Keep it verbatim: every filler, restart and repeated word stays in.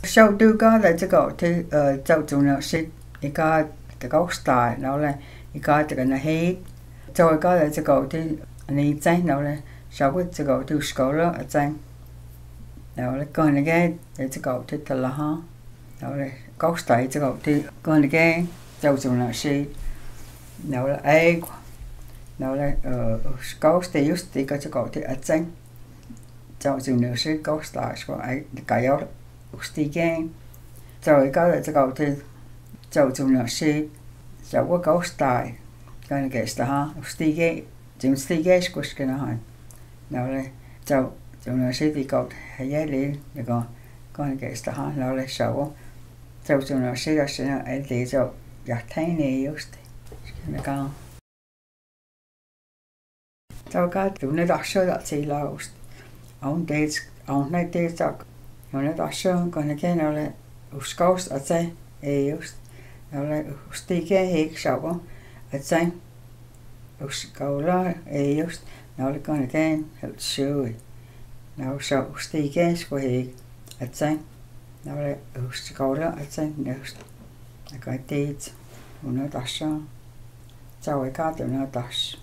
Saw du ka ta i takautid, eh, saw chungnasik, i ka ta kaustai, no le, i ka ta kanahit. Saw i ka ta i takautid, ni tsen, no le, saw i takautid, skaula, a tsen. No le, kanahit, i takautid, talaha. No le, kaustai, i takautid, kanahit, saw chungnasik. No le, ai, no le, eh, kaustai, just i ka takautid, a tsen. Saw chungnasik, kaustai, sko, ai, kayaw, ustike. Saw i ka ta i takautid, saw chungnasik, saw kaustai, kanahit, talaha, ustike, chun ustike, sko, skanahan. No le, saw chungnasik, i ka, hayeli, i ka, kanahit, talaha, no le, saw, saw chungnasik, a tsen, el ti, saw, ya teni, just, skanahan. Saw ka, tuned ahsa ta tsi laust. Aun tets, aun nai tets ak. Tuned ahsa, kanahit, no le, uskaus, a tsen, ei just. No le, ustike, hik, saw, a tsen. Uskaula, ei just. No le, kanahit, hik, sui. No saw, ustike, sko, hik, a tsen. No le, uskaula, a tsen, just. A ka tets, tuned ahsa. Saw i ka, tuned ahsa.